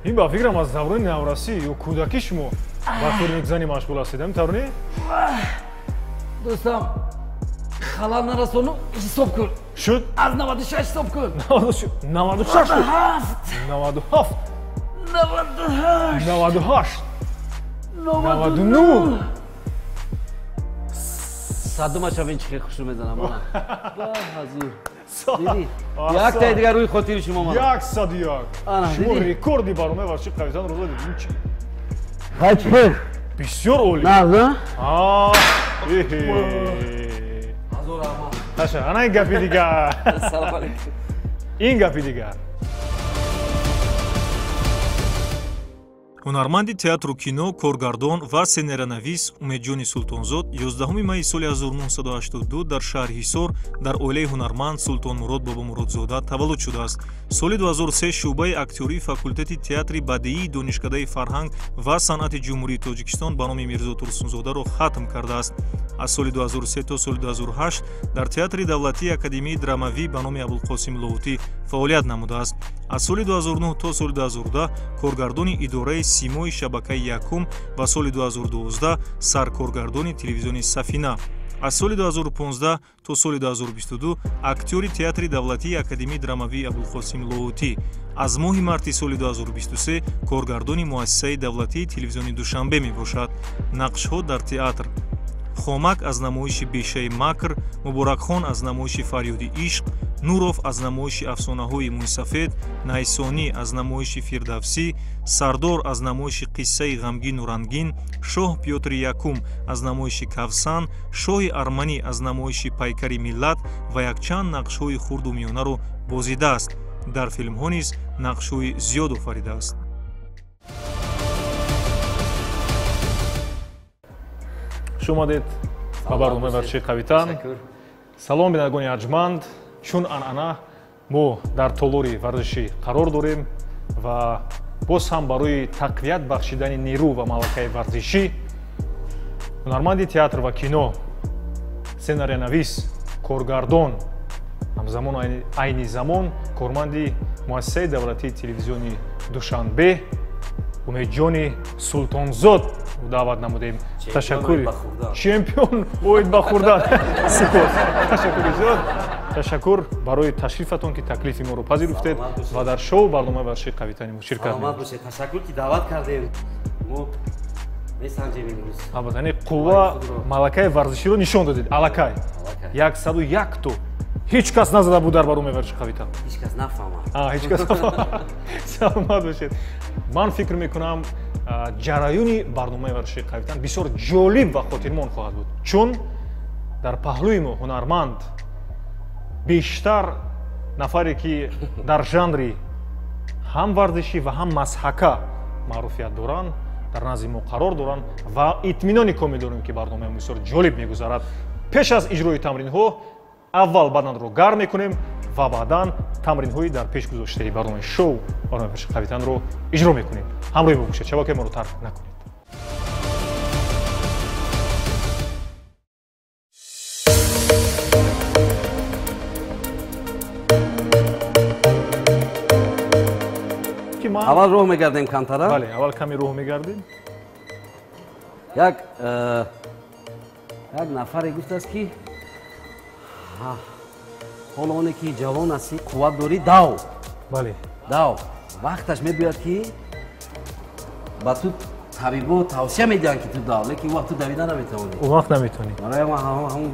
Ин ба фикрам аз даврони наврасӣ ё кӯдакӣ шумо ба турникзанӣ машғул ҳастед, ҳамин тавр не? Дӯстам, халал нарасону ҳисоб кун. Шуд? Аз 96 ҳисоб кун. 96 шуд. 97 98 98 99. Садумаша бин чӣ хел хушрӯ мезанам. Ана. Ба ҳазур. Дидӣ? Яктаи дигар рӯи хотири шумо мана. 101. Шумо рекорди барномаи варзиши қавитанро задед. Ин чӣ? Ҳай чӣ хел? Бисёр олӣ. Нағз, а? Ҳазор раҳмат. Таша, ана ин гапи дигар. Салом алейкум. Ин гапи дигар. Ҳунарманди театру кино, коргардон ва сценариянавис Умедҷони Султонзод 11 майи соли 1982 дар шаҳри Ҳисор дар оилаи ҳунарманд Султонмурод Бобомуродзода таваллуд шудааст. Соли 2003 шӯъбаи актёрии факултети театри бадеии Донишкадаи фарҳанг ва санъати Ҷумҳурии Тоҷикистон ба номи Мирзо Турсунзодаро хатм кардааст. Аз соли 2003 то соли 2008 дар Театри давлатии Академияи драмавӣ ба номи Абулқосим Лоҳутӣ фаъолият намудааст. Аз соли 2009 то соли 2010 коргардони идораи симои шабакаи якум ва соли 2012 саркоргардони телевизиони Сафина. Аз соли 2015 то соли 2022 актёри Театри давлатии Академияи драмавии Абулқосим Лоҳутӣ. Аз моҳи марти соли 2023 коргардони муассисаи давлатии телевизиони Душанбе мебошад. Нақшҳо дар театр: Хомак аз намоиши Бешаи макр, Муборакхон аз намоиши Фарёди ишқ, Нуров аз намоиши Афсонаҳои мӯйсафед, Найсонӣ аз намоиши Фирдавсӣ, Сардор аз намоиши Қиссаи ғамгину рангин, Шоҳ Пётри Якум аз намоиши Кавсан, Шоҳи арманӣ аз намоиши Пайкари миллат ва якчанд нақшҳои хурду миёнаро бозидааст. Дар филмҳо низ нақшҳои зиёд офаридааст. Хуш омадед ба барномаи варзиши қавитан. Салом, бинандагони арҷманд. Чун анъана мо дар толори варзишӣ қарор дорем ва боз ҳам барои тақвият бахшидани нерӯ ва малакаи варзишӣ ҳунарманди театр ва кино, сценариянавис, коргардон, ҳамзамон айни замон корманди муассисаи давлатии телевизиони Душанбе Умедҷони Султонзод даъват намудем. Ташаккур. Чемпион оид ба хӯрдан. Сипос. Ташаккури зиёд. Ташаккур барои ташрифатон, ки таклифи моро пазируфтед ва дар шоу барномаи варзиши қавитани мо ширкат. Саломат бошед. Ташаккур, ки даъват кардем. Мо месанҷем имрӯз. Албатта, яъне қувва, малакаи варзиширо нишон додед. Аллакай. 101 то. Ҳеҷ кас назада буд дар барномаи варзиши қавитан. Ҳеҷ кас нафаҳмад. Ҳеҷ кас нафаҳмад. Саломат бошед. Ман фикр мекунам, ҷараёни барномаи варзиши қавитан бисёр ҷолиб ва хотирмон хоҳад буд, чун дар паҳлӯи мо ҳунарманд, бештар нафаре ки дар жанри ҳам варзишӣ ва ҳам масҳака маъруфият доранд, дар назди мо қарор доранд ва итминони комил дорем, ки барномаи мо бисёр ҷолиб мегузарад. Пеш аз иҷрои тамринҳо аввал баданро гарм мекунем ва баъдан тамринҳои дар пеш гузоштаи барномаи шоу барномаи варзиши қавитанро иҷро мекунем. Ҳамроҳи мо бошед, шабакаи моро тарк накунед. Аввал роҳ мегардем камтара? Бале, аввал каме роҳ мегардем. Як нафаре гуфтааст, ки ҳоло оне ки ҷавон ҳастӣ, қувват дорӣ, дав. Бале. Дав. Вақташ мебиёяд, ки ба ту табибо тавсия медиҳанд, ки ту дав, лекин он вақт ту давида наметавонӣ. Он вақт наметавонӣ. Барои ман ҳамон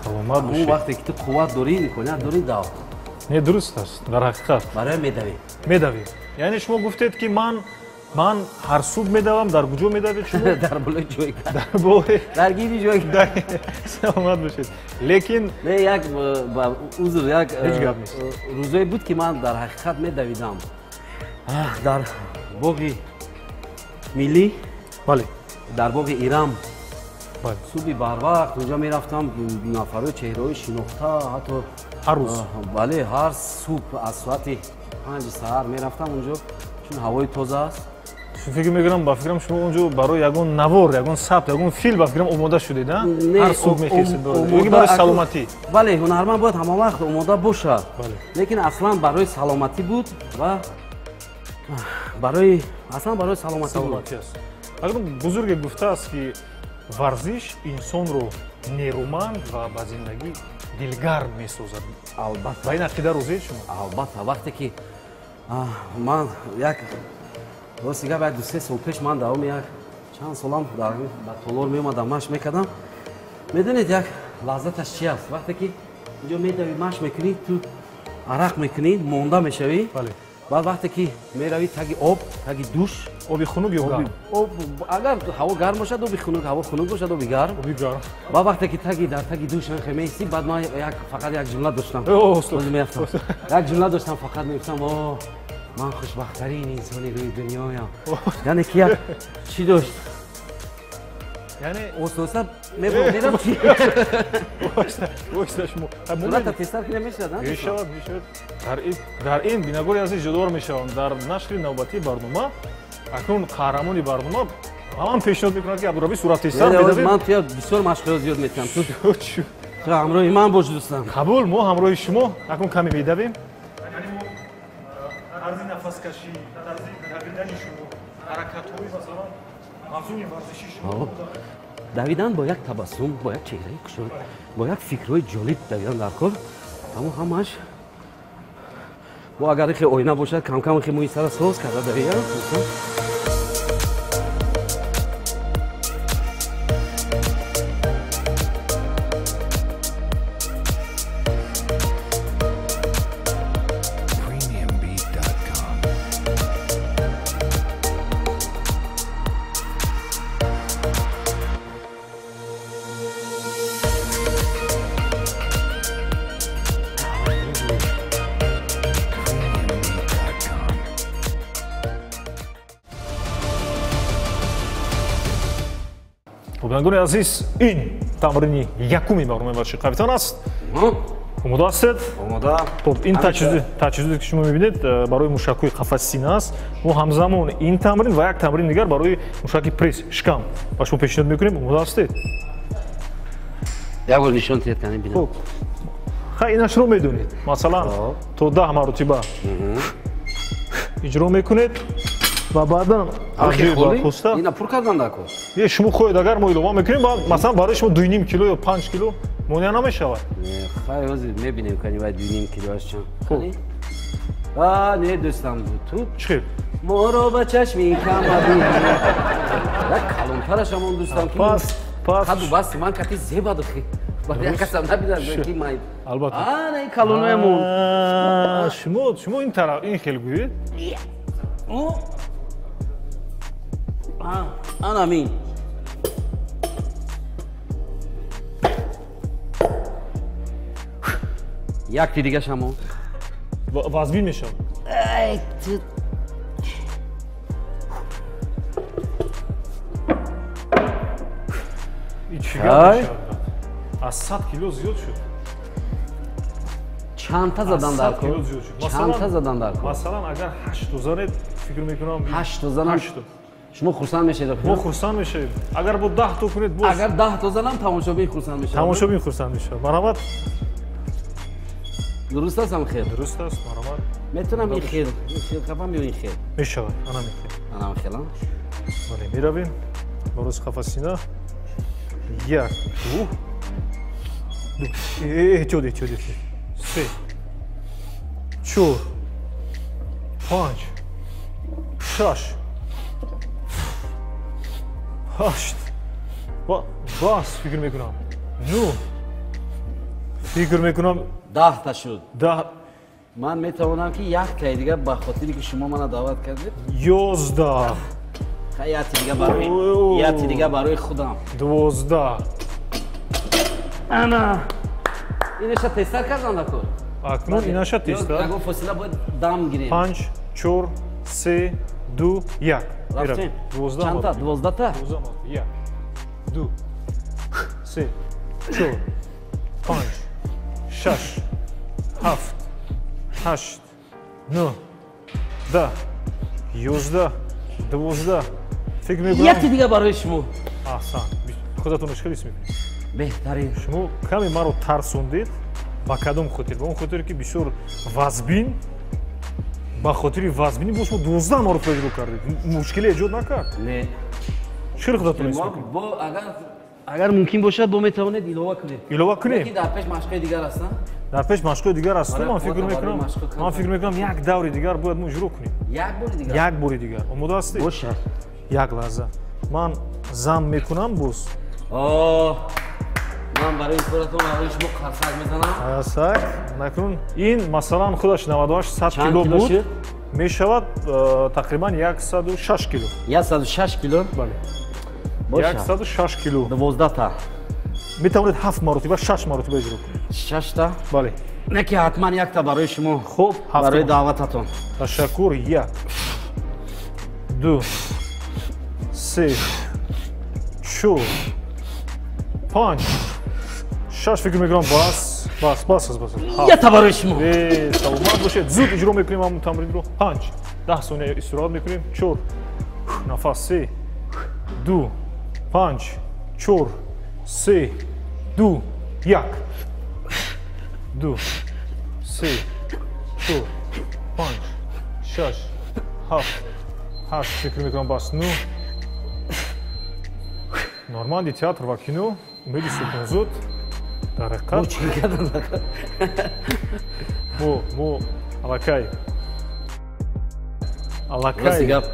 Саломат бошед. Он вақте ки ту қувват дорӣ, имконият дорӣ, дав. Не, дуруст аст, дар ҳақиқат. Барои медавӣ. Медавӣ. Яъне шумо гуфтед, ки ман ҳар субҳ медавам. Дар куҷо медавед шумо? Дар болои ҷойгоҳ. Дар болои дар гирди ҷойгоҳ. Саломат бошед. Лекин не, як узр, як ҳеҷ гап нест. Рӯзое буд, ки ман дар ҳақиқат медавидам. Дар боғи миллӣ, бале, дар боғи Ирам. Субҳи барвақт унҷо мерафтам, нафарҳои чеҳраҳои шинохта, ҳатто ҳар рӯз. Бале, ҳар субҳ аз соати 5 саҳар мерафтам унҷо, чун ҳавои тоза аст. Фикр мекунам, ба фикрам шумо онҷо барои ягон навор, ягон сабт, ягон филм ба фикрам омода шудед, а? Ҳар субҳ мехестед барои барои саломатӣ. Бале, ҳунарманд бояд ҳама вақт омода бошад. Лекин аслан барои саломатӣ буд ва барои аслан барои саломатӣ. Саломатӣ аст. Агар бузурге гуфтааст, ки варзиш инсонро нерӯманд ва ба зиндагӣ дилгарм месозад. Албатта. Ба ин ақида розиед шумо? Албатта. Вақте ки ман як рости гап, як 2-3 сол пеш ман давоми як чанд солам ба толор меомадам, машқ мекардам. Медонед, як лаззаташ чи аст? Вақте ки инҷо медавӣ, машқ мекунӣ, ту арақ мекунӣ, монда мешавӣ. Баъд вақте ки меравӣ таги об, таги душ, оби хунук ё гарм? Агар ҳаво гарм бошад, оби хунук, ҳаво хунук бошад, оби гарм. Оби гарм. Баъд вақте ки таги дар таги душ меистӣ, баъд ман фақат як ҷумла доштам. Як ҷумла доштам, фақат мегуфтам: о, ман хушбахттарин инсони рӯи дунёям. Яъне ки як чӣ дошт? Яъне оста-оста мебурдам ки оста шумо сурата тезтар ки намешавад, а? Мешавад, мешавад. Дар ин бинагори азиз ёдовар мешавам, дар нашри навбатии барнома акнун қаҳрамони барнома ба ман пешниҳод мекунад, ки Абдураби сурат тезтар медавем. Ман туя бисёр машқҳо зиёд метиҳам. Ту ҳамроҳи ман бош, дӯстам. Қабул, мо ҳамроҳи шумо акнун каме медавем. Тарзи нафаскашӣ, тарзи давидани шумо, ҳаракатҳои масалан мавзуни варзиши шумо. Давидан бо як табассум, бо як чеҳраи кушод, бо як фикрҳои ҷолиб давидан дар кор, аммо ҳамаш бо агар хе оина бошад, камкам хе мӯи сара соз карда давидан. Бинандагони азиз, ин тамрини якуми барномаи варзиши қавитан аст. Омода ҳастед? Омода. Хуб, ин таҷҳизоте ки шумо мебинед барои мушакҳои қафаси сина аст. Мо ҳамзамон ин тамрин ва як тамрини дигар барои мушаки пресс, шикам ба шумо пешниҳод мекунем. Омода ҳастед? Як бор нишон диҳед, кани бинам. Хуб, хай инашро медонед. Масалан, то 10 маротиба иҷро мекунед ва баъдан ина пур кардан дар кор. Е, шумо хоҳед, агар мо илова мекунем, масалан барои шумо 2,5 кило ё 5 кило монеа намешавад. Хай, ҳозир мебинем, кани вай 2,5 килоаш чанд. А, не, дӯстам, ту чӣ хел? Моро ба чашми камабин. Як калонтараш ҳамон дӯстам ки пас пас қаду басти ман кати зебаду хи. Баъд як касам набинад ки май. Албатта. А, не, калоноямон. Шумо ин тараф ин хел гӯед. Анамин. Якти дига шамо. Вазбин мешавад. Ай, ту. Ин чӣ гап мешавад? Аз 100 кило зиёд шуд. Чандта задан дар кор? Чандта задан дар кор? Масалан, агар 8 то занед, фикр мекунам 8 то занам. Шумо хурсанд мешавед? Мо хурсанд мешавем. Агар бо 10 то кунед, боз агар 10 то занам, тамошобин хурсанд мешавад. Тамошобин хурсанд мешавад. Марҳамат. Дуруст аст ам хел? Дуруст аст, марҳамат. Метавонам ин хел, ин хел қафам ё ин хел? Мешавад, анам ин хел. Анам хел, а? Бале, меравем. Барои қафаси сина. 1, 2, 2. Эҳтиёт, эҳтиёт, эҳтиёт. 3, 4, 5, 6, 8 ва бас, фикр мекунам 9, фикр мекунам 10 та шуд. 10. Ман метавонам ки як таи дига ба хотире ки шумо мана даъват кардед. 11. Хай, яти дига барои, яти дига барои худам. 12. Ана инаша тезтар кардан дар кор. Акнун инаша тезтар. Ягон фосила бояд дам гирем. 5, 4, 3, 2, 1. Рафтем. Чандта? 12та? 12. 1, 2, 3, 4, 5, 6, 7, 8, 9, 10, 11, 12. Фикр мекунам. Яке дига барои шумо. Аҳсан. Худатонро чӣ хел ҳис мекунед? Беҳтарин. Шумо каме маро тарсондед. Ба кадом хотир? Ба он хотире ки бисёр вазбин, ба хотири вазбинӣ бо шумо 12 маротиба иҷро кардед. Мушкиле эҷод накард? Не. Чӣ хел худатонро ҳис мекунед? Агар мумкин бошад, бо метавонед илова кунед. Илова кунем? Дар пеш машқҳои дигар аст, дар пеш машқҳои дигар аст. Ман фикр мекунам як даври дигар бояд мо иҷро кунем. Як бори дигар? Як бори дигар. Омода ҳастед? Бошад. Як лаҳза. Ман зам мекунам боз. Ман барои коратон барои шумо қарсак мезанам. Қарсак. Накун. Ин масалан худаш 98 кило буд. Мешавад тақрибан 106 кило. 106 кило? Бале. 106 кило. 12 та. Метавонед 7 маротиба, 6 маротиба иҷро кунед. 6 та? Бале. Не ки ҳатман якта барои шумо. Хуб, барои даъвататон. Ташаккур. 1 2 3 4 5 6. Фикр мекунам бас, бас, бас аст, бас. Якта барои шумо. Саломат бошед. Зуд иҷро мекунем ҳамон тамринро. 5 10 сония истироҳат мекунем. 4 нафас. 3 2 5 4 3 2 1 2 3 4 5 6 7 8. Фикр мекунам бас. 9. Норманди театр ва кино Умеди Султонзод дар ҳақиқат мо аллакай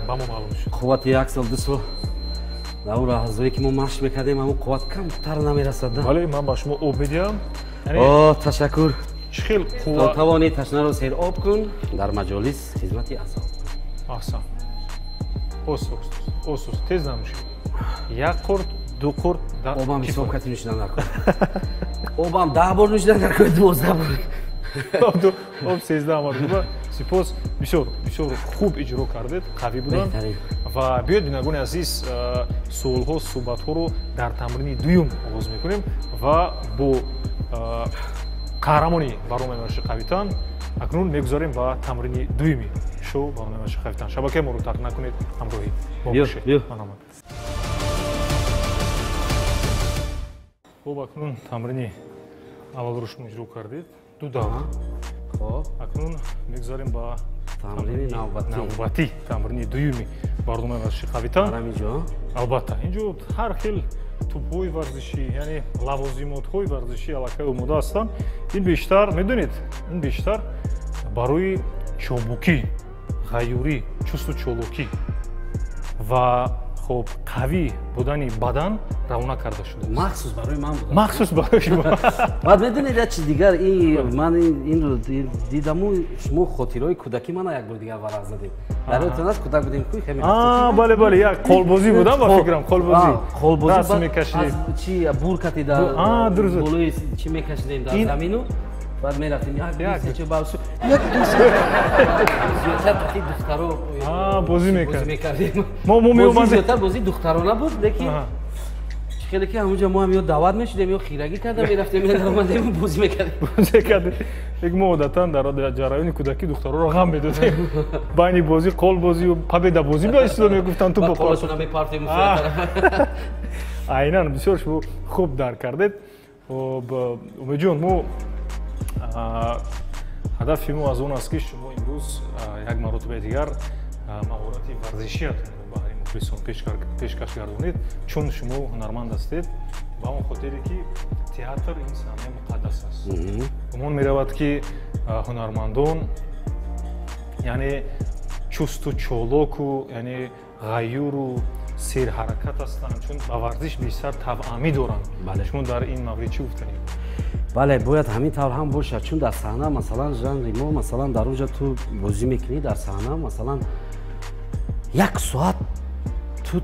ба мо маълум шуд. Қуввати як сол, 2 сол дар он лаҳзае ки мо машқ мекардем, ҳамон қувват камтар намерасад. Бале, ман ба шумо об медиҳам. Ташаккур. Чӣ хел қувват? То тавонӣ ташнаро сер об кун, дар маҷолис хизмати асоб. Аҳсан. Ост, ост, ост, ост, тез намушед. Як қурт, 2 қурт. Обам ҳисоб кати нӯшидан накун. Обам 10 бор нӯшидан накун, 12 бор. Об 13 маротиба. Сипос, бисёр бисёр хуб иҷро кардед, қавӣ буданд. Ва биёед, бинандагони азиз, суолҳо, суҳбатҳоро дар тамрини дуюм оғоз мекунем ва бо қаҳрамони барномаи варзиши қавитан акнун мегузарем ба тамрини дуюми шоу барномаи варзиши қавитан. Шабакаи моро тарк накунед, ҳамроҳи мо бошед. Хуб, акнун тамрини аввалро шумо иҷро кардед, 2 давр. Хуб, акнун мегузарем ба тамрини навбатӣ, тамрини дуюми барномаи варзиши қавитан. Албатта, инҷо ҳар хел тӯбҳои варзишӣ, яъне лавозимотҳои варзишӣ аллакай омода ҳастанд. Ин бештар, медонед, ин бештар барои чобукӣ, ғайюрӣ, чусту чолокӣ ва хоб қавӣ будани бадан равона карда шудааст. Махсус барои ман буд. Махсус барои шумо. Баъд медонед як чиз дигар, ин ман инро дидаму шумо хотираҳои кӯдакӣ мана як бор дигар варақ задед. Дар ёдтон аст кӯдак будем ку хеле. Бале, бале, як қолбозӣ будам ба фикрам, қолбозӣ. Қолбозӣ даст мекашидем. Чи буркати дар болои чи мекашидем дар замину. Баъд мерафтем як ду се баъд як ду се зиёдтар вақти духтаро бозӣ мекардем. Мо меомадем. Зиёдтар бозии духтарона буд, лекин хеле ки ҳамонҷо мо ҳам ё даъват мешудем, ё хирагӣ карда мерафтем, медаромадем, бозӣ мекардем. Бозӣ кардем. Лекин мо одатан дар ҷараёни кӯдакӣ духтароро ғам медодем. Байни бозӣ, қолбозию победабозӣ ба истилоҳ мегуфтанд, ту қолашона мепартем. Айнан, бисёр шумо хуб дарк кардед. Умедҷон, мо ҳадафи мо аз он аст ки шумо имрӯз як маротибаи дигар маҳорати варзишиятонро ба ҳари мухлисон пешкаш гардонед, чун шумо ҳунарманд ҳастед, ба он хотире ки театр ин саҳнаи муқаддас аст. Гумон меравад ки ҳунармандон яъне чусту чолоку, яъне ғайюру серҳаракат ҳастанд, чун ба варзиш бештар тавъамӣ доранд. Шумо дар ин маврид чӣ гуфтанед? Бале, бояд ҳамин тавр ҳам бошад, чун дар саҳна, масалан, жанри мо, масалан, дар онҷа ту бозӣ мекунӣ, дар саҳна, масалан, 1 соат ту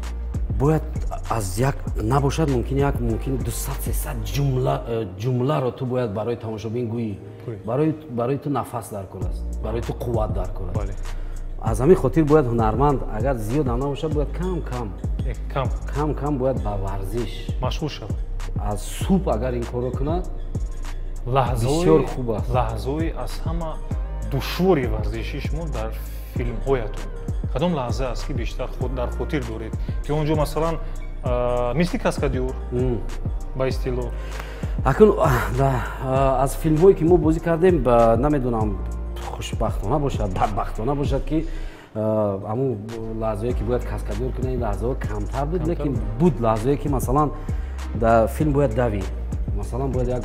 бояд аз як набошад, мумкин як, мумкин 200-300 ҷумларо ту бояд барои тамошобин гӯӣ. Барои ту нафас дар кор аст, барои ту қувват дар кор аст. Аз ҳамин хотир бояд ҳунарманд агар зиёд ҳам набошад, бояд кам кам бояд ба варзиш машғул шавад. Аз субҳ агар ин корро кунад, бисёр хуб аст. Лаҳзаҳои аз ҳама душвори варзиши шумо дар филмҳоятон Кадом лаҳза аст, ки бештар худ дар хотир доред, ки он ҷо масалан мисли каскадёр ба истилоҳ? Акун аз филмҳое ки мо бозӣ кардем, намедонам, хушбахтона бошад, бадбахтона бошад, ки ҳамун лаҳзае ки бояд каскадёр кунад, ин лаҳзаҳо камтар буд, лекин буд лаҳзае ки масалан дар филм бояд давӣ, масалан бояд як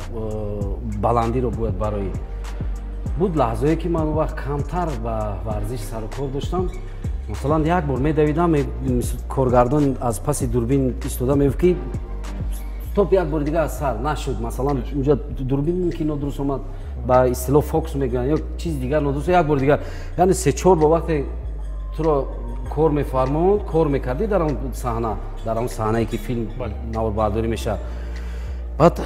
баландиро бояд бароӣ. Буд лаҳзае ки ман он вақт камтар ба варзиш сарукор доштам. Масалан як бор медавидам, коргардон аз паси дурбин истода мегуфт, ки стоп, як бори дигар аз сар нашуд. Масалан унҷа дурбин ки нодуруст омад, ба истилоҳ фокус мегӯянд, ё чизи дигар нодуруст, як бори дигар. Яъне се-чор бор вақте туро кор мефармонд, кор мекардӣ дар он саҳна, дар он саҳнае ки филм наворбардорӣ мешавад, баъд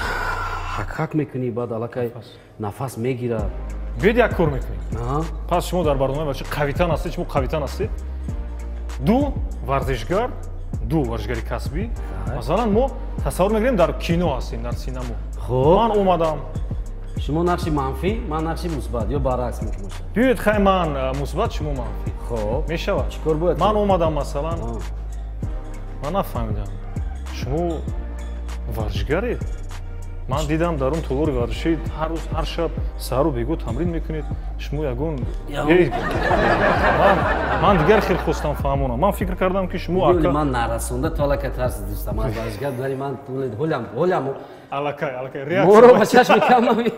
ҳак-ҳак мекунӣ, баъд аллакай нафас мегирад. Биёед як кор мекунем. Пас шумо дар барномаи варзиши қавитан ҳастед, шумо қавитан ҳастед. Ду варзишгар, ду варзишгари касбӣ. Масалан мо тасаввур мекунем дар кино ҳастем, дар синамо. Ман омадам. Шумо нақши манфӣ, ман нақши мусбат ё баръакс мумкин бошад? Биёед хай ман мусбат, шумо манфӣ. Хоб. Мешавад? Чӣ кор бояд? Ман омадам масалан. Ман нафаҳмидам. Шумо варзишгаред? Ман дидам дар он толори варзишӣ ҳар рӯз, ҳар шаб саҳару бегоҳ тамрин мекунед. Шумо ягон ман дигар хел хостам фаҳмонам. Ман фикр кардам, ки шумо ака ман нарасонда то аллакай тарси дӯстам аз варзишгар будани ман ҳолям ҳолям аллакай аллакай реаксия моро ба чашми кам набин.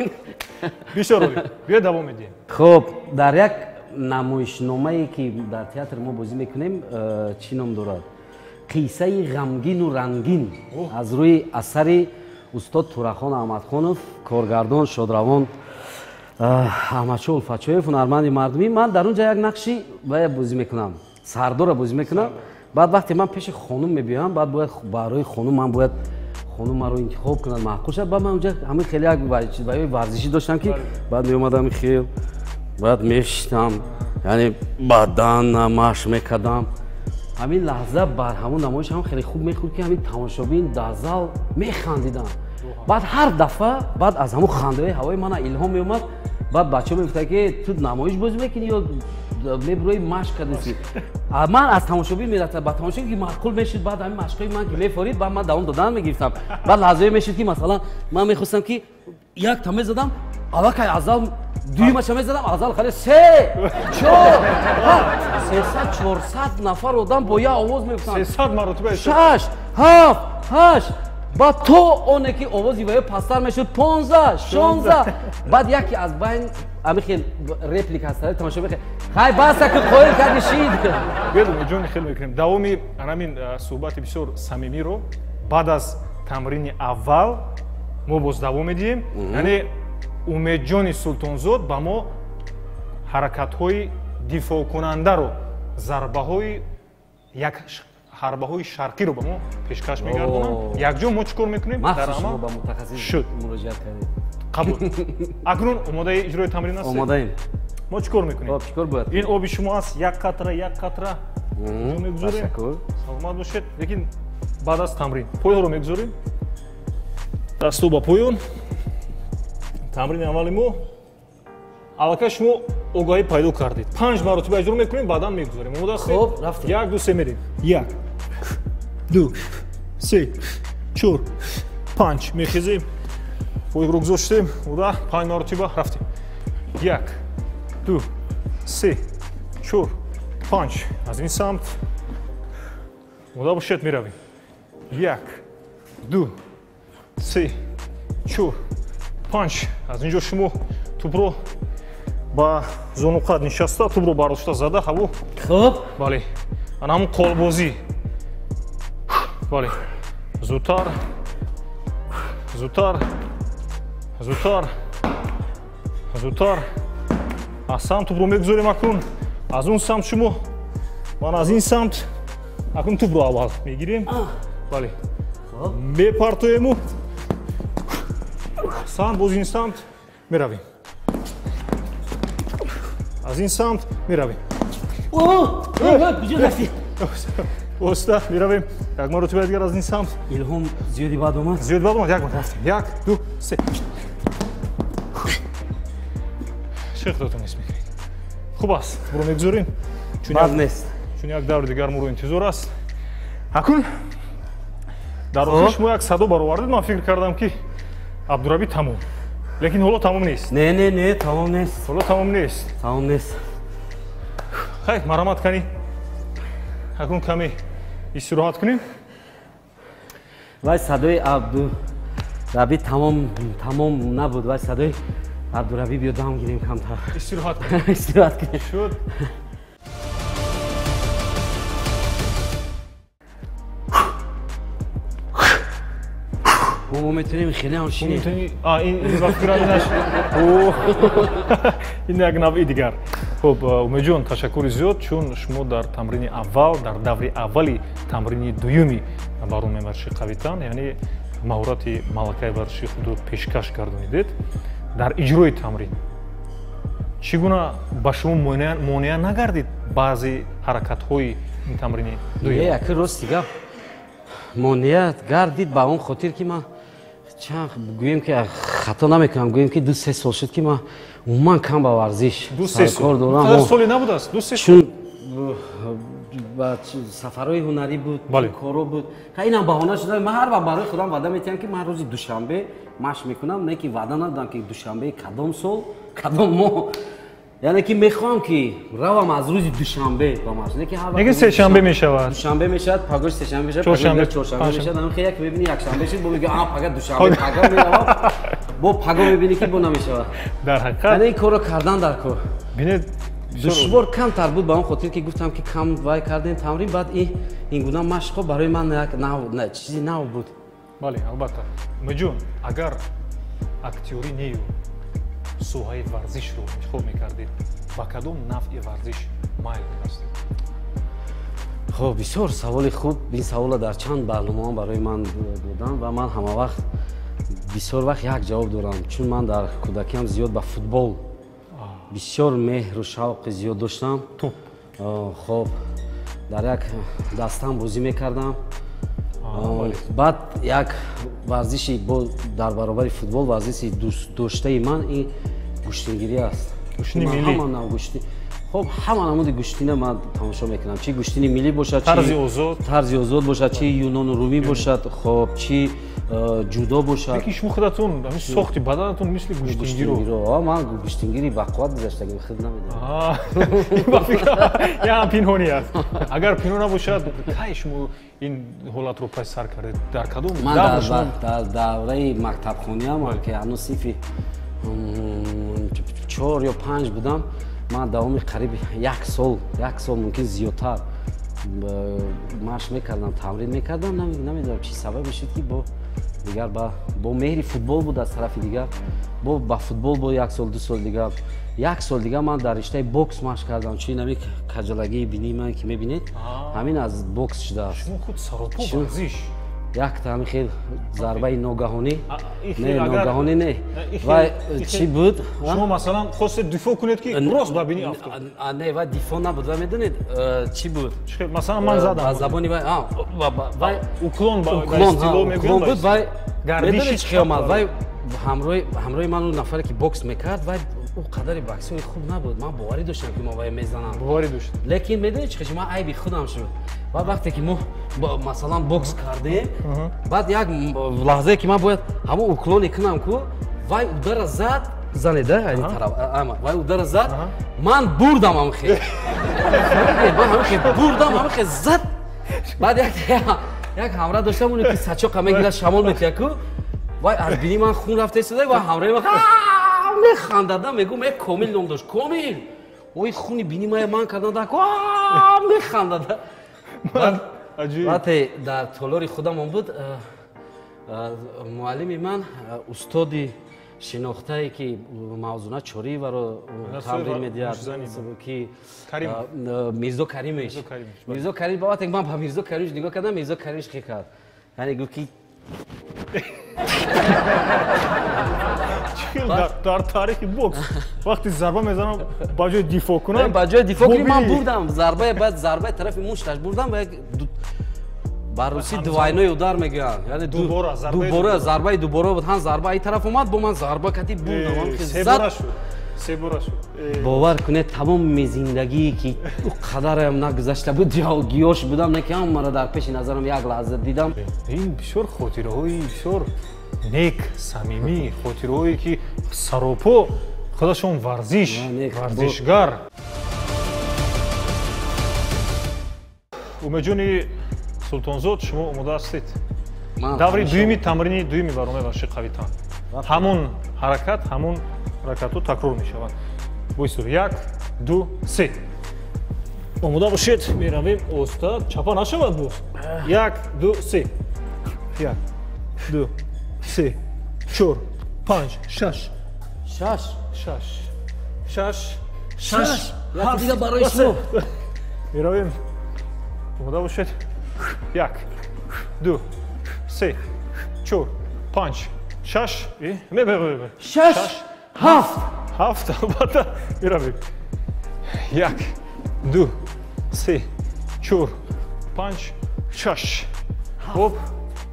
Бисёр олӣ. Биё давом медиҳем. Хуб, дар як намоишномае ки дар театр мо бозӣ мекунем, чӣ ном дорад? Қиссаи ғамгину рангин аз рӯи асари устод Турахон Аҳмадхонов, коргардон шодравон Аҳмадшоҳ Улфатшоев, ҳунарманди мардумӣ. Ман дар он ҷо як нақши бая бозӣ мекунам, сардорро бозӣ мекунам. Баъд вақте ман пеши хонум мебиёям, баъд бояд барои хонум, ман бояд хонум маро интихоб кунад, маъқул шавад. Баъд ман онҷа ҳамин хеле як баёи варзишӣ доштам, ки баъд меомадам хел, баъд мешиштам, яъне бадан машқ мекардам. Ҳамин лаҳза бар ҳамон намоиш ҳам хеле хуб мехӯрд, ки ҳамин тамошобин дар зал механдиданд. Баъд ҳар дафъа баъд аз ҳамон хандаҳои ҳавои мана илҳом меомад. Баъд бачаҳо мегуфтанд, ки ту намоиш бозӣ мекунӣ ё мебирои машқ кардасӣ? Ман аз тамошобин мерафтам, ба тамошобин ки маъқул мешуд, баъд ҳамин машқҳои ман ки мефорид, баъд ман давом додан мегирифтам. Баъд лаҳзае мешуд, ки масалан ман мехостам, ки якта мезадам, аллакай аз зал дуюмаша мезадам, аз зал хеле се, чор, 300-400 нафар одам бо як овоз мегуфтанд. 300 маротиба. Шаш, ҳафт, ҳашт, баъд то оне ки овози ваё пасттар мешуд, 15, 16, баъд яке аз байн ҳамин хел реплика ҳаст, тамошо мехел, хай баса ки қоил карди шид. Биёед Умедҷон, хел мекунем. Давоми ҳамин суҳбати бисёр самимиро баъд аз тамрини аввал мо боз давом медиҳем. Яъне Умедҷони Султонзод ба мо ҳаракатҳои дифоъкунандаро, зарбаҳои як ҳарбаҳои шарқиро ба мо пешкаш мегардонанд. Якҷо мо чӣ кор мекунем? Дар амал ба мутахассис муроҷиат кардем. Қабул. Акнун омодаи иҷрои тамрин ҳастед? Омодаем. Мо чӣ кор мекунем? Хоб, чӣ кор бояд? Ин оби шумо аст, як қатра, як қатра мегузорем. Саломат бошед. Лекин баъд аз тамрин пойҳоро мегузорем. Дасту ба поён. Тамрини аввали мо. Аллакай шумо огаҳӣ пайдо кардед. 5 маротиба иҷро мекунем, баъдан мегузорем. Омода ҳастед? Хоб, рафтем. 1, 2, 3 мерем. 1, 2, 3, 4, 5. Мехезем. Пойро гузоштем. Уда 5 маротиба рафтем. 1, 2, 3, 4, 5. Аз ин самт. Омода бошед, меравем. 1, 2, 3, 4, 5. Аз ин ҷо шумо тӯбро ба зонуқад нишаста, тӯбро бардошта зада ҳаво. Хуб. Бале. Ана ҳамун қолбозӣ. Бале. Зудтар. Зудтар. Зудтар. Зудтар. Аз самт тӯбро мегузорем акнун. Аз он самт шумо, ман аз ин самт. Акнун тӯбро аввал мегирем. Бале. Мепартоему. Самт, боз ин самт меравем. Аз ин самт меравем. Оста меравем. Як маротиба дигар аз ин самт. Илҳом зиёди бад омад. Зиёд бад омад. Як маротиба рафтем. 1, 2, 3. Чӣ худатон ҳис мекунед? Хуб аст. Буро мегузорем. Бад нест. Чун як даври дигар моро интизор аст. Акун дар охир шумо як садо баровардед, ман фикр кардам ки Абдураби тамом. Лекин ҳоло тамом нест. Не, не, не, тамом нест. Ҳоло тамом нест. Тамом нест. Хайр, марҳамат кани. Акун каме истироҳат кунем. Вай садои Абдураби тамом набуд. Вай садои Абдураби биё дам гирем камтар. Истироҳат кунем. Истироҳат кунем. Шуд. Мо метавонем хеле ҳам шинем. Ин ба фикрам инаш. Ин як навъи дигар. Хуб, Умедҷон, ташаккури зиёд, чун шумо дар тамрини аввал, дар даври аввали тамрини дуюми барномаи варзиши қавитан, яъне маҳорати малакаи варзиши худро пешкаш гардонидед. Дар иҷрои тамрин чӣ гуна ба шумо монеа нагардид баъзе ҳаракатҳои ин тамрини дуюм? Яке рости гап монеа гардид ба он хотир ки ман чанд гӯем ки хато намекунам, гӯем ки 2-3 сол шуд ки ман умуман кам ба варзиш саркор дорам. Соли набудааст? 2-3 чун ба сафарҳои ҳунарӣ буд, коро буд. Инам баҳона шуда. Ман ҳар вақт барои худам ваъда метиҳам ки ман рӯзи душанбе машқ мекунам, не ки ваъда надодам ки душанбе кадом сол, кадом моҳ. Яъне ки мехоҳам ки равам аз рӯзи душанбе ба машқ. Не ки ҳар вақт сешанбе мешавад. Душанбе мешавад, пагоҳ сешанбе мешавад, пагоҳ чоршанбе мешавад. Ҳамин хел як мебинӣ якшанбе шуд, бо мегӯӣ а пагоҳ душанбе, пагоҳ меравам, бо пагоҳ мебинӣ ки бо намешавад. Дар ҳақиқат яъне ин корро кардан дар кор. Бинед, душвор камтар буд ба он хотир ки гуфтам ки кам вай кардем тамрин, баъд ин гуна машқҳо барои ман як нав чизи нав буд. Бале, албатта. Умедҷон, агар актёрӣ нею соҳаи варзишро интихоб мекардед, ба кадом навъи варзиш майл мебастед? Хоб, бисёр саволи хуб. Ин саволро дар чанд барномаҳо барои ман доданд ва ман ҳама вақт бисёр вақт як ҷавоб дорам, чун ман дар кӯдакиам зиёд ба футбол бисёр меҳру шавқи зиёд доштам. Хоб, дар як дастам бозӣ мекардам. Баъд як варзиши дар баробари футбол варзиши дӯстдоштаи ман ин гӯштингирӣ аст. Гӯштини миллӣ? Хоб, ҳама намуди гӯштина ман тамошо мекунам. Чи гӯштини миллӣ бошад, тарзи озод бошад, чи юнону румӣ бошад, хоб, чи ҷудо бошад. Лекин шумо худатон ҳамин сохти баданатон мисли гӯштингиро. Ман гӯштингири бақувват гузаштагим, худ намедонам. Ям пинҳонӣ аст. Агар пинҳон набошад, кай шумо ин ҳолатро пас сар кардед? Дар кадом ман дар давраи мактабхониам, ки ҳанӯз синфи 4 ё 5 будам, ман давоми қариб як сол мумкин зиёдтар машқ мекардам, тамрин мекардам. Намедонам чӣ сабабе шуд ки бо дигар бо меҳри футбол буд аз тарафи дигар, бо ба футбол бо як сол ду сол дигар, як сол дигар ман дар риштаи бокс машқ кардам. Чун ҳамин каҷалагии бинии ман ки мебинед, ҳамин аз бокс шудааст. Шумо худ саропо варзиш. Якта ҳамин хел зарбаи ногаҳонӣ, не ногаҳонӣ не, вай чӣ буд? Шумо масалан хостед дифоъ кунед ки рост ба бинӣ афтод. Не, вай дифоъ набуд. Вай медонед чӣ буд? Масалан ман задам. Ба забони вай вай уклон ба истилоҳ мегӯянд буд. Вай медонед чӣ хел омад? Вай ҳамроҳи ман он нафаре ки бокс мекард, вай ӯ қадари боксёри хуб набуд. Ман боварӣ доштам ки ман вай мезанам. Боварӣ доштед. Лекин медонед чӣ хел ман айби худам шуд. Баъд вақте ки мо масалан бокс кардем, баъд як лаҳзае ки ман бояд ҳамон уклоне кунам ку, вай удара зад, занеда ин тараф, вай удара зад, ман бурдам ҳамин хел. Ман ҳамин хел бурдам, ҳамин хел зад. Баъд як ҳамроҳ доштам, оне ки сачоқа мегирад, шамол метиҳад ку, вай аз бини ман хун рафта истода, вай ҳамроҳи ман механдадам, мегӯм э Комил ном дошт, Комил, ой хуни бини ман кардан даку механдада. Вақте дар толори худамон буд, муаллими ман устоди шинохтае ки Мавзуна Чориеваро тамрин медиҳад, ки Мирзо Каримович. Мирзо Каримович, вақте ман ба Мирзо Каримович нигоҳ кардам, Мирзо Каримович хе кард, яъне гуфт ки дар таърихи бокс вақти зарба мезанам ба ҷои дифоъ кунам, ба ҷои дифоъ кунӣ ман бурдам зарбаи, баъд зарбаи тарафи мушташ бурдам ва ба русӣ двойной удар мегӯянд, яъне дубора зарбаи дубора буд. Ҳам зарба ай тараф омад, бо ман зарба кати бурдам, се бора шуд. Се бора шуд. Бовар кунед, тамоми зиндагие ки ӯ қадарам нагузашта буд, гиёш будам, не ки ҳамаро дар пеши назарам як лаҳза дидам. Ин бисёр хотираҳои бисёр нек, самимӣ, хотираҳое ки саропо худашон варзиш, варзишгар. Умедҷони Султонзод, шумо омода ҳастед? Даври дуюми тамрини дуюми барномаи варзиши қавитан. Ҳамон ҳаракат, ҳамон ҳаракатҳо такрор мешаванд. Бойсур, 1, 2, 3. Омода бошед, меравем оста, чапа нашавад боз. 1, 2, 3. 1, 2, 3, 4, 5, 6. 6. 6. 6. 6. Як дига барои шумо. Меравем. Омода бошед. 1, 2, 3, 4, 5, 6. 6, 7. 7, албатта. Меравем. 1, 2, 3, 4, 5, 6. Хоб,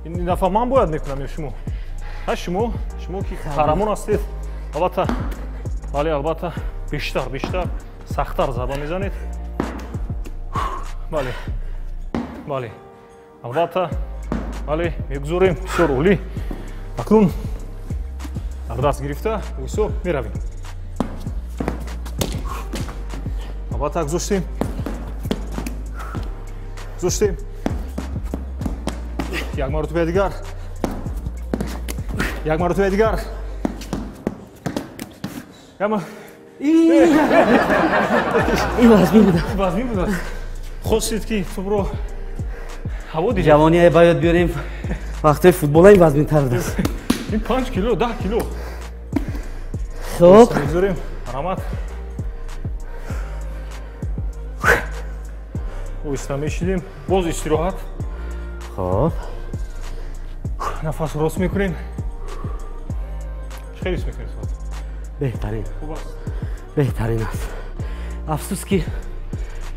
ин дафъа ман бояд мекунам ё шумо? Ҳа, шумо, шумо ки қаҳрамон ҳастед, албатта, бале, албатта, бештар, бештар, сахттар зарба мезанед. Бале, бале, албатта, бале, мегузорем, бисёр олӣ. Акнун дар даст гирифта, ҳисоб меравем. Албатта, гузоштем. Гузоштем. Як маротиба дигар. Як маротиба дигар. Ин вазмин буда. Вазмин буда. Хостед ки тӯбро ҳаво диҳед. Ҷавония ба ёд биёрем, вақтҳои футбола ин вазминтар будааст. Ин 5 кило, 10 кило. Хоб. Мегузорем. Марҳамат. Оҳиста мешидем. Боз истироҳат. Хоб. Нафас рост мекунем. Чӣ хел ҳис мекунед соат? Беҳтарин. Хуб аст? Беҳтарин аст. Афсӯс ки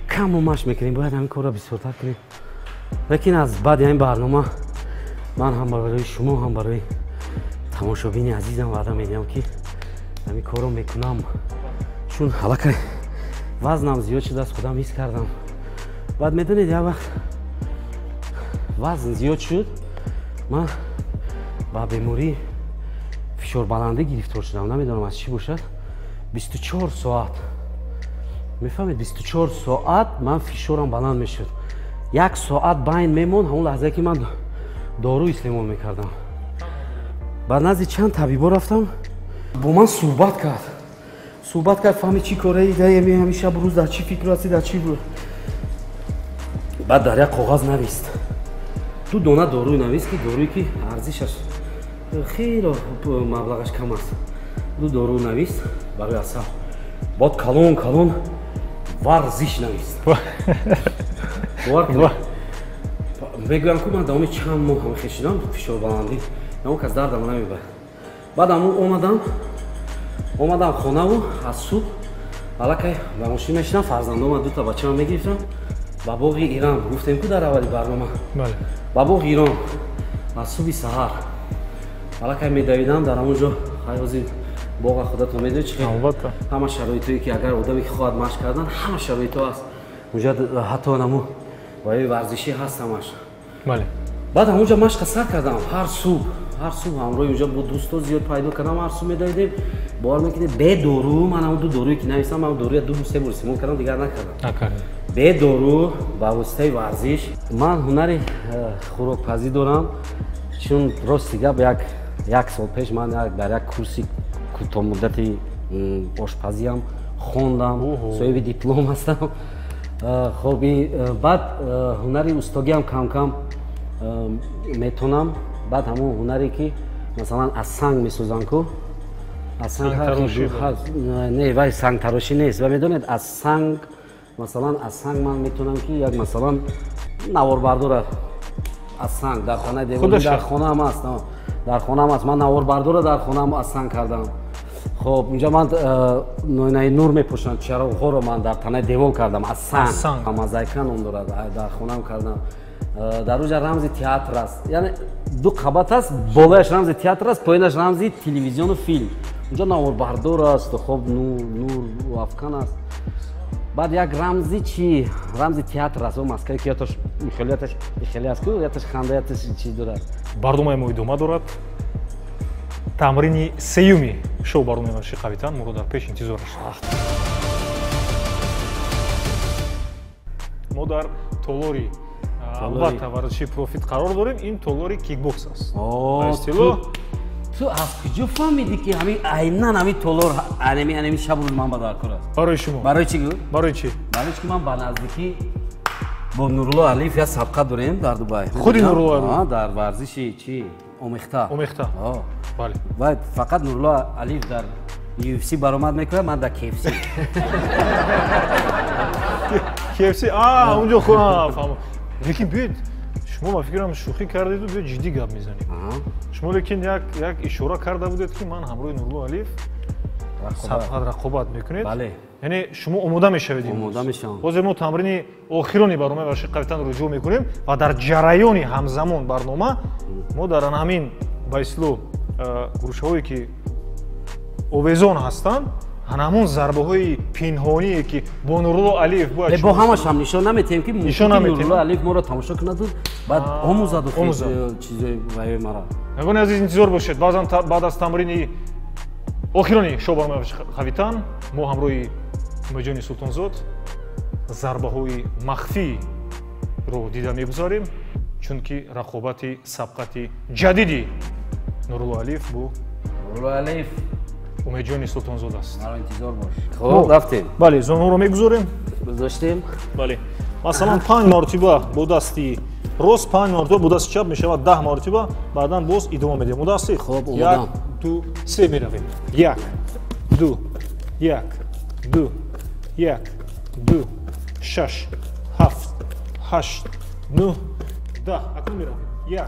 каму машқ мекунем, бояд ҳамин корро бисёртар кунем. Лекин аз баъди ҳамин барнома ман ҳам барои шумо, ҳам барои тамошобини азизам ваъда медиҳам ки ҳамин корро мекунам, чун аллакай вазнам зиёд шудааст, худам ҳис кардам. Баъд медонед, як вақт вазн зиёд шуд, ман ба бемории фишорбаландӣ гирифтор шудам. Намедонам аз чӣ бошад. 24 соат, мефаҳмед, 24 соат ман фишорам баланд мешуд. Як соат байн мемонд, ҳамон лаҳзае ки ман дору истеъмол мекардам. Ба назди чанд табибо рафтам, бо ман суҳбат кард. Суҳбат кард, фаҳмид чӣ кораи даеми ҳамин шабу рӯз дар чӣ фикр ҳастӣ, дар чӣ буд. Баъд дар як коғаз навист. Ду дона доруй навист, ки доруе ки арзишаш хело маблағаш кам аст. Ду дору навист барои асаб. Баъд калон калон варзиш навист. Бовар кунед, мегӯям ку ман давоми чанд моҳ ҳам хешидам фишорбаландӣ, ягон кас дардам намебард. Баъд ҳамун омадам хонаву аз субҳ аллакай ба мошин мешидам, фарзандома дута бачаам мегирифтам ба боғи Иран. Гуфтем ку дар аввали барнома, ба боғи Ирон аз субҳи саҳар аллакай медавидам дар ҳамон ҷо. Ҳози боға худатон медонед чӣ албатта ҳама шароитое ки агар одаме ки хоҳад машқ кардан, ҳама шароитҳо аст унҷа, ҳатто наму ваи варзишӣ ҳаст ҳамаш. Бале. Баъд ҳамонҷа машқа сар кардам. Ҳар субҳ, ҳар субҳ ҳамроҳи унҷа бо дӯсто зиёд пайдо кардам, ҳар субҳ медавидем. Бовар мекунед, бе дору, ман ҳамон ду доруе ки нависам, ман доруя ду се бор истеъмол кардам, дигар накардам. Накардем. Бе дору, ба воситаи варзиш. Ман ҳунари хӯрокпазӣ дорам, чун рости гап як сол пеш ман дар як курси кӯтоҳмуддати ошпазиам хондам, соҳиби диплом ҳастам. Хоб, баъд ҳунари устогиам кам-кам метонам. Баъд ҳамон ҳунаре ки масалан аз санг месозанд ку, аз санг не, вай сангтарошӣ нест, ва медонед, аз санг, масалан аз санг ман метонам ки як масалан наворбардора аз санг дар хонаи девор, дар хонаам аст, дар хонаам аст, ман наворбардора дар хонаам аз санг кардам. Хоб, унҷа ман ноинаи нур мепӯшам, чароғҳоро ман дар танаи девол кардам аз санг, мозаика ном дорад, дар хонаам кардам. Дар уҷа рамзи театр аст, яъне ду қабат аст, болояш рамзи театр аст, поинаш рамзи телевизиону филм. Унҷо наворбардор аст, хоб нур афкан аст. Баъд як рамзи чи? Рамзи театр аст. О маскаи ки яташ хеле яташ хеле аст, ку яташ ханда, яташ чи дорад. Барномаи мо идома дорад. Тамрини сеюми шоу барномаи варзиши Қавитан моро дар пеш интизор аст. Мо дар толори албатта варзиши профит қарор дорем. Ин толори кикбокс аст. Ту аз куҷо фаҳмидӣ ки ҳамин айнан ҳамин толор анами шаб рӯз ман ба дар кор аст? Барои шумо. Барои чӣ гӯ? Барои чӣ? Барои чӣ ки ман ба наздикӣ бо Нурулло Алиев як сабқа дорем дар Дубай. Худи Нурулло Алиев? Дар варзиши чӣ? Омехта. Омехта. Бале. Ва фақат Нурулло Алиев дар UFC баромад мекунад, ман дар KFC. KFC, унҷо фаҳмам. Лекин биёед, шумо ба фикрам шӯхӣ кардеду биёед ҷиддӣ гап мезанем. Шумо лекин як ишора карда будед ки ман ҳамроҳи Нурулло Алиев сабқат рақобат мекунед. Бале. Яъне шумо омода мешавед имрӯз? Омода мешавам. Ҳозир мо тамрини охирони барномаи варзиши Қавитан рӯҷӯъ мекунем ва дар ҷараёни ҳамзамон барнома мо дар ҳамин ба истилоҳ гурӯшаҳое ки овезон ҳастанд, ҳамон зарбаҳои пинҳоние ки бо Нурулло Алиев бояд бо ҳамаш ҳам нишон наметиҳем ки Нурулло Алиев моро тамошо кунаду баъд омӯзаду чизои ваёи мара. Нагони азиз, интизор бошед. Баъзан баъд аз тамрини охирони шоу барномаи Қавитан мо ҳамроҳи Умедҷони Султонзод зарбаҳои махфиро дида мегузарем, чунки рақобати сабқати ҷадиди Нурулло Алиев бо Нурулло Алиев Умедҷони Султонзод аст. Маро интизор бош. Хоб, рафтем. Бале, зонуро мегузорем. Гузоштем. Бале. Масалан, 5 маротиба бо дасти рост, 5 маротиба бо дасти чап мешавад 10 маротиба, баъдан боз идома медиҳем. Омода ҳастед? Хоб, омодам. 1, 2, 3 меравем. 1, 2, 1, 2, 1, 2, 6, 7, 8, 9, 10. Акнун меравем. 1,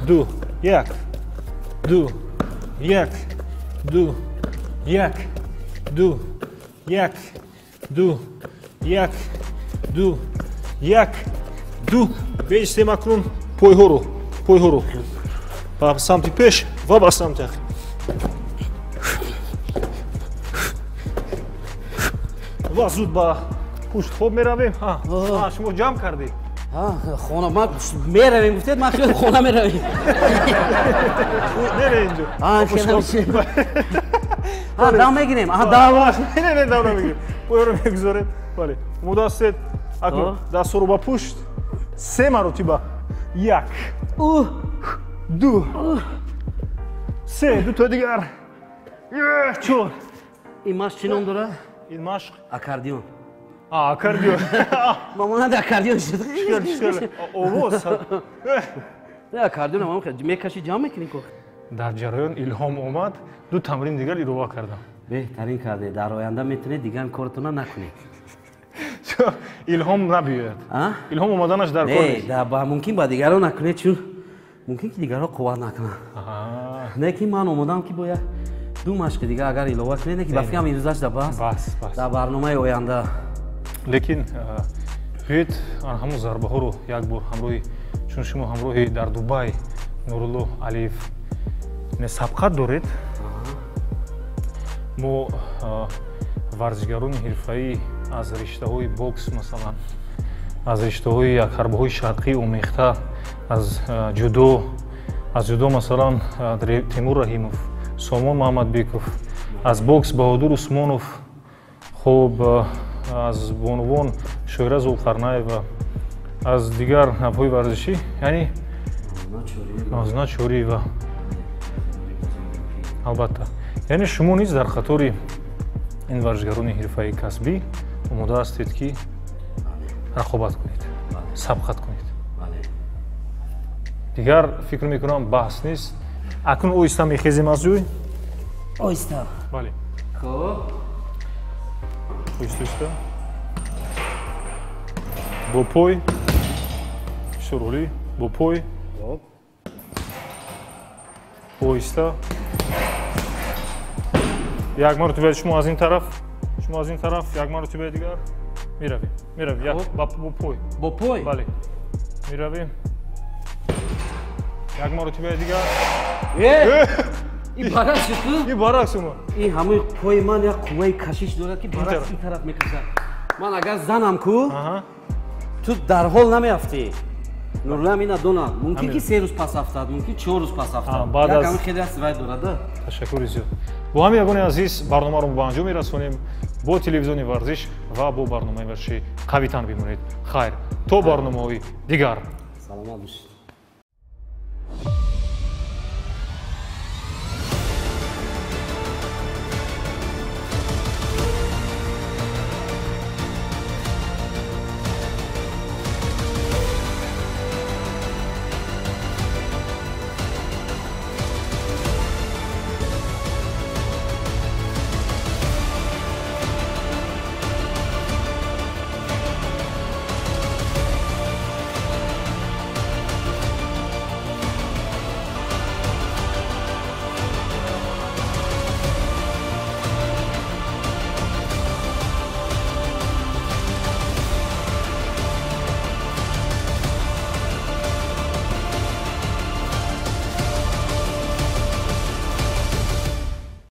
2, 1, 2, 1, 2, 1, 2, 1, 2, 1, 2, 1, 2. Беистем акнун пойҳоро ба самти пеш ва ба самти ақиб. Ва зуд ба пушт хоб меравем. Шумо ҷамъ кардед? Хона ман меравем гуфтед, ман хеле хона меравем. Не, не, инҷо. Дам мегирем. Дам. Не, дам намегирем. Пойҳоро мегузорем. Бале. Омода ҳастед? Акнун дастҳоро ба пушт 3 маротиба. 1, 2, 3, ду то дигар. 4. Ин машқ чӣ ном дорад? Ин машқ аккордеон. Аккордеон. Ма монанди аккордеон шуд. Овоз. Не, аккордеон ҳам мекашӣ, ҷамъ мекунӣ ко. Дар ҷараён илҳом омад, ду тамрин дигар илова кардам. Беҳтарин кардед. Дар оянда метавонед дигар кортона накунед. Илҳом набиёяд. Илҳом омаданаш дар кор нест. Не, мумкин ба дигарон накунед, чун мумкин ки дигарон қувват накунанд. Не ки ман омодам ки бояд ду машқи дигар агар илова кунед, не ки ба фикрам имрӯзаш да бас. Бас, бас. Дар барномаи оянда. Лекин биёед ҳамон зарбаҳоро як бор ҳамроҳи, чун шумо ҳамроҳи дар Дубай Нурулло Алиев сабқат доред. Мо варзишгарони ҳирфаӣ аз риштаҳои бокс, масалан, аз риштаҳои ҳарбаҳои шарқӣ омехта, аз ҷудо, масалан, Темур Раҳимов, Сомон Маҳмадбеков, аз бокс Баҳодур Усмонов, хоб, аз бонувон Шоира Зулқарнаева, аз дигар навъҳои варзишӣ, яъне Мавзуна Чориева. Албатта. Яъне шумо низ дар қатори ин варзишгарони ҳирфаи касбӣ омода ҳастед ки рақобат кунед, сабқат кунед. Дигар фикр мекунам баҳс нест. Акнун оҳиста мехезем аз ҷой. Оҳиста. Бале. Хоб. Оҳиста, оҳиста. Бо пой. Бисёр олӣ. Бо пой. Оҳиста. Як маротиба шумо аз ин тараф, шумо аз ин тараф, як маротиба дигар меравем. Меравем. Як бо пой. Бо пой? Бале. Меравем. Як маротиба дигар. И баракс шуд. И баракс шумо. И ҳамаи пои ман як қувваи кашиш дорад, ки баракс ин тараф мекашад. Ман агар занам ку, ту дарҳол намеафтӣ. Нуруллам ина донад. Мумкин ки 3 рӯз пас афтад, мумкин 4 рӯз пас афтад. Баъд аз ҳамин хеле аст, вай дорад. Ташаккури зиёд. Бо ҳамин, ягони азиз, барномаро ба анҷом мерасонем. Бо телевизиони «Варзиш» ва бо барномаи варзиши «Қавитан» бимонед. Хайр, то барномаҳои дигар. Саломат бошед.